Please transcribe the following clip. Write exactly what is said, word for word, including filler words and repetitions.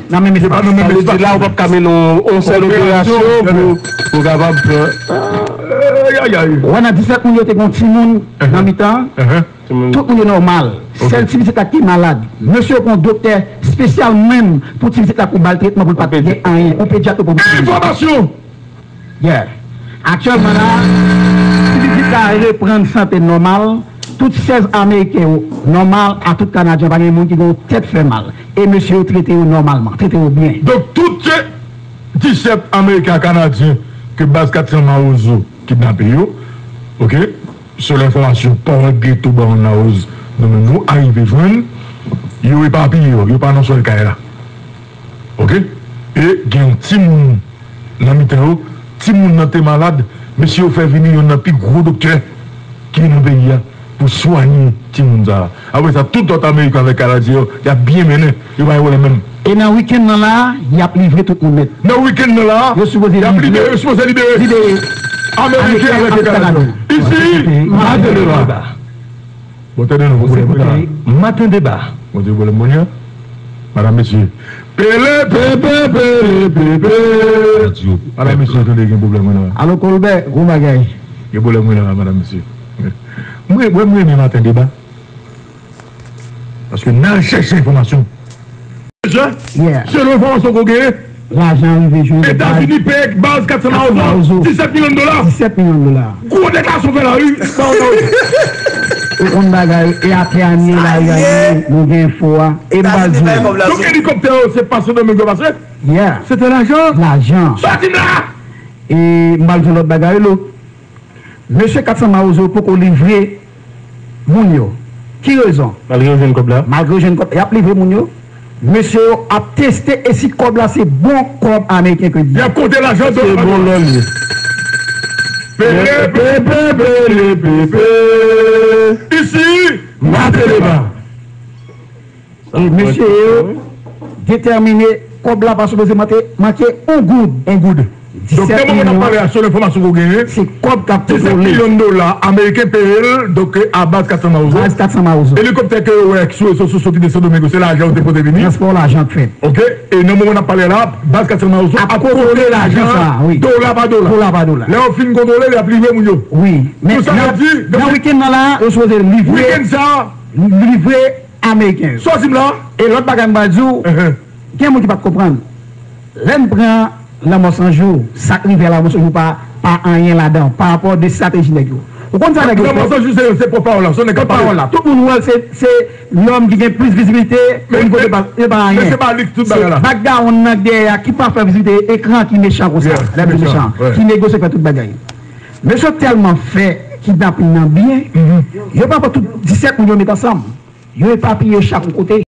Nan menm espas. Sa vle di la, ou p ap ka mennen yon, yon sèl operasyon pou, pou kapab pran. Ou wè nan disèt moun yo te gen yon timoun nan mitan. Tout moun yo nòmal. Sèl ti pitit la ki malad. Mesye yo pran yon doktè espesyal menm pou ti pitit la pou ba l tretman pou l pa t gen anyen. Yon pedyat yo pran pou ti pitit. Enfòmasyon! Yeah. Aktyèlman la, ti pitit la reprann sante nòmal. Tout sèz Ameriken yo nòmal, a tout Kanadyen, pa gen moun ki gen yon tèt fè mal. E mesye yo trete yo nòmalman, trete yo byen. Donk, tout se disèt Ameriken ak Kanadyen ke baz kat san Mawozo kidnape yo, oke? Selon enfòmasyon pawòl geto ba Mawozo, nou menm nou arive jwenn, yo epapiye yo, yo pa nan sèl kay la. Oke? E gen yon timoun nan mitan yo, timoun nan te malad, mesye yo fè vini yonn nan pi gwo doktè ki nan peyi a pou swanye timoun sa a. Apre sa, tout lòt Ameriken avèk Kanadyen yo, y ap byen mennen, yo pa gen pwoblèm menm. E nan wikenn nan la, y ap livre tout moun nèt. Nan wikenn nan la, yo sipoze y ap libere, yo sipoze libere Ameriken avèk Kanadyen yo. Isi, Maten Deba. Bon, tande nou, pwoblèm la. Maten Deba. Bon, te pwoblèm moun yo. Madam, mesye. Pele, pepe, pele, pepe. Madan, mesye, tande gen pwoblèm, wi, la. Alo, Colbert, gwo bagay. Gen pwoblèm, wi, la, madan, mesye. Mwen, mwen, mwen renmen Maten Deba. Paske n al chèche enfòmasyon. Yeah. Selon enfòmasyon ke w genyen, lajan rive jwenn Etazini peye baz kat san Mawozo disèt milyon dola. Disèt milyon dola. Gwo deklarasyon fè la, wi. Ou konn bagay, e atè a n ye, lari a n ye, nou gen enfo a. E m pral di w. Donk, elikoptè yo, se pa Sendomeng yo pase? Yeah. Se te lajan? Lajan. Sòti m la! E m pral di w lòt bagay, lo. Mesye kat san Mawozo poko livre moun yo. Ki rezon? Malgre yo jwenn kòb la. Malgre yo jwenn kòb, y ap livre moun yo. Mesye yo ap teste e si kòb la se bon kòb ameriken ke li ye. Y ap konte lajan dola pa dola. Se bon lò l ye. Pepe, pepe, pepe, pepe. Isi, Maten Deba. E mesye yo detèmine kòb la pa sipoze manke, manke yon goud. Yon goud. Donk, nan moman n ap pale a, selon enfòmasyon ke w genyen, se kòb k ap disèt milyon dola ameriken peye l, donk, a baz kat san Mawozo. Baz kat san Mawozo. Elikoptè ke yo wè sou rezo sosyo ki desann Sendomeng, se lajan yo te pote vini. Transpò lajan k fèt. Oke? E nan moman n ap pale a la, baz kat san Mawozo ap kontwole lajan sa, wi. Dola pa dola. Dola pa dola. Lè yo fin kontwole, y ap livre moun yo. Wi. Men nan wikenn nan la, yo sipoze livre. Wikenn sa, livre Ameriken yo. Sa w di m la? E lòt bagay m pral di w, gen moun ki pa t konprann. Lè n pran Lanmò San Jou, sa k rive a Lanmò San Jou pa, pa anyen ladan, pa rapò de estrateji nèg yo. Ou konn sa nèg yo fè? Lanmò San Jou se, se pòt pawòl la, se nèg k ap pale. Pòt pawòl la. Tout moun wè l se, se lòm ki gen plis vizibilite, o nivo de baz, e pa anyen. Men se pa li k tout bagay la. Se background nan k dèyè a ki pa fè vizibilite, ekran ki mechan konsa, lè ki mechan, ki negosye fè tout bagay. Mesye yo tèlman fè kidnaping nan byen, yo pa pran tout disèt moun yo met ansanm. Yo epapiye chak yon kote.